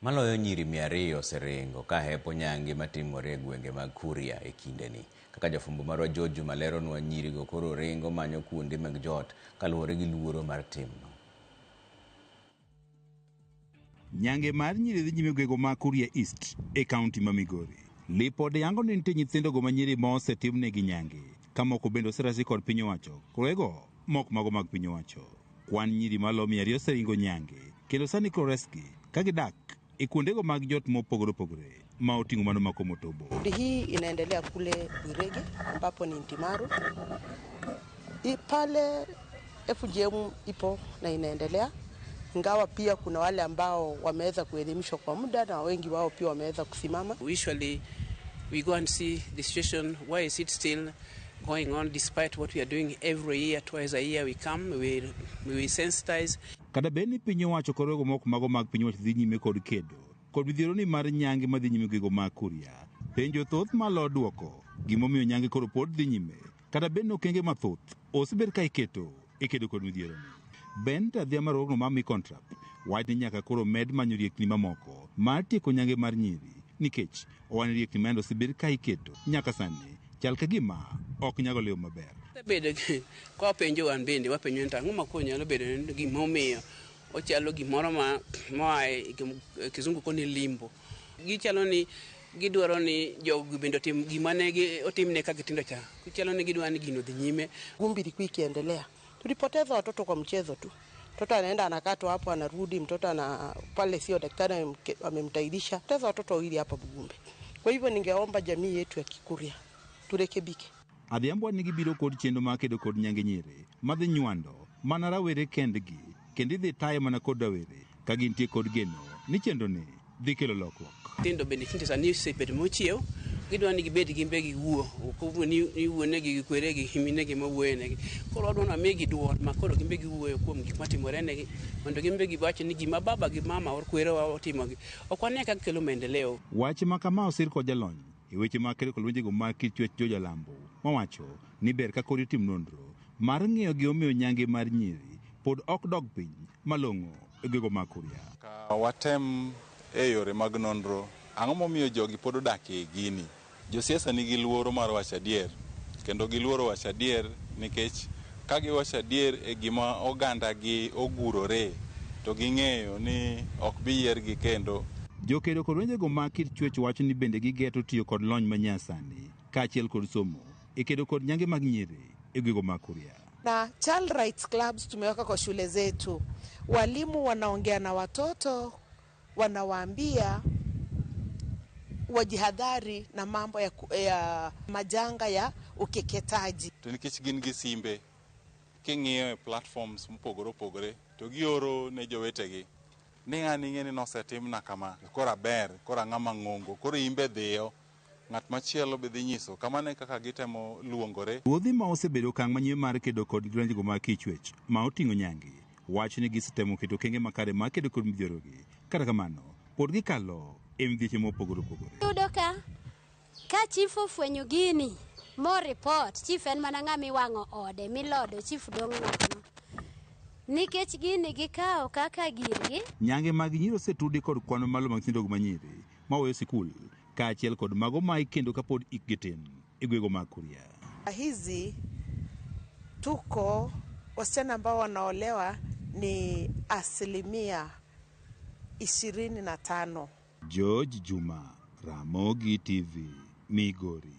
Maloyo nyiri 200 oseringo ka hepo nyange matimore e gwenge mag Kuria e kindeni. Kaka jafwambo marwa George Juma leronwa, nyirigo koro ringo manyo kuonde mag jot kaluwore gi luoro mar timno. Nyange mar nyiri dhi nyime gwego ma Kuria East e kaunti ma Migori. Lipode yango ni nitie nyithindogo ma nyiri ma osetimnegi nyange, ka moko bende oseresi kod piny owacho, korego mok mago mag piny owacho. Kwan nyiri malo 200 oseringo nyange, kendo sani koro resgi ka gidak e kuondego mag jot mopogore opogore ma oting'o mano ma Komotobo. Hii inaendelea kule Bwirege ambapo ni Ntimaru. Pale FGM ipo na inaendelea, ingawa pia kuna wale ambao wameweza kuelimishwa kwa muda na wengi wao pia wameweza kusimama. Usually we go and see the situation, why is it still going on despite what we are doing every year, twice a year we come, we sensitize. Kata bed ni piny owacho korwego mok mago mag piny owacho dhi nyime kod kedo kod midhiero ni mar nyange madhi nyime gwego mag Kuria. Penjo thoth malo duoko gimomiyo nyange koro pod dhi nyime kata bed ni okenge mathoth osebed ka iketo e kedo kod midhiero ni. Ben Tadhia mar riwruogno mar Micontrap wacho ni nyaka koro med manyo riekni mamoko mar tieko nyange mar nyiri nikech owacho ni riekni ma osebed ka iketo nyaka sani chal ka gima ok nyago leo maber. Bedo kwa wapenjo wan bende wapenjo ni to ang'o ma koro nyalo bedo ni gimomiyo ochalo gimoro ma moa e kizungu koni limbo. Gichalo ni gidwaro ni jogi bende otim gima ne gi otimne ka gitindo cha. Gichalo ni gidwaro ni gino dhi nyime. Gumbi ilikuwa ikiendelea. Tulipoteza watoto kwa mchezo tu. Mtoto anaenda anakatwa hapo anarudi, mtoto ana pale sio daktari amemtairisha. Poteza watoto wawili hapa Bugumbi. Kwa hivyo ningeomba jamii yetu ya Kikuria turekebike. Adhiambo ni gibiro kod chenro mar kedo kod nyange nyiri madhi nywando mana rawere kendgi kendo idhi tayo mana kod rawere ka gintie kod geno ni chenro ni dhi kelo lokruok. Nyithindo bende tinde sani osebedo mochiew, gidwa ni gibed gin be giwuo, ok ni wuonegi gi kweregi gi minegi ma wuoyo negi. Koro wadwa ni wamigi duol ma koro gin be giwuoyo kuom gik matimore negi mondo gin be giwach ni gima baba gi mama or kwerewa otimogi ok wane kaka kelo maendeleo. Wach ma kama osir kod jalony e weche mag kedo kod lwenjego mag kit chwech George Alambo mawacho ni ber ka koro itim nonro mar ng'iyo gimomiyo nyange mar nyiri pod ok dog piny malong'o e gwego mag Kuria. Ka watem e yore mag nonro, ang'o momiyo jogi pod odak e gini? Josiasa nigi luoro mar wacho adier, kendo giluoro wacho adier nikech ka giwacho adier e gima oganda gi ogurore to ging'eyo ni ok bi yiergi kendo. Jokedo kod lwenjego mag kit chwech wacho ni bende gigeto tiyo kod lony manyasani kaachiel kod somo e kedo kod nyange mag nyiri e gwego mag Kuria. Na child rights clubs tumeweka kwa shule zetu. Walimu wanaongea na watoto, wanawaambia wajihadhari na mambo ya majanga ya ukeketaji. To nikech gin gi simbe, king'iyo e platforms mopogore opogore to gioro ne jowetegi ni ng'ani ing'e ni nosetimna kama, koro aber, koro ang'ama ng'ongo, koro imbe dhiyo. Ng'at machielo be dhi nyiso kamano e kaka gitemo luongore. Ruodhi ma osebedo okang' manyime mar kedo kod lwenjego mag kichwech ma oting'o nyange wacho ni gisetemo keto okenge makare mar kedo kod midhierogi. Kata kamano, pod gikalo e midhieche mopogore opogore. Iyudo ka chief ofwenyo gini mo report, chief en mana ng'ama iwang'o ode milodo, chief dong' nono. Nikech gini gikawo kaka girgi. Nyange mag nyiri osetudi kod kwan mamalo mag nyithindo ma nyiri maweyo sikul kaachiel kod mago ma ikendo kapod hikgi tin e gwego mag Kuria. Hizi tuko wasichana ambao wanaolewa ni 25%. George Juma, Ramogi TV, Migori.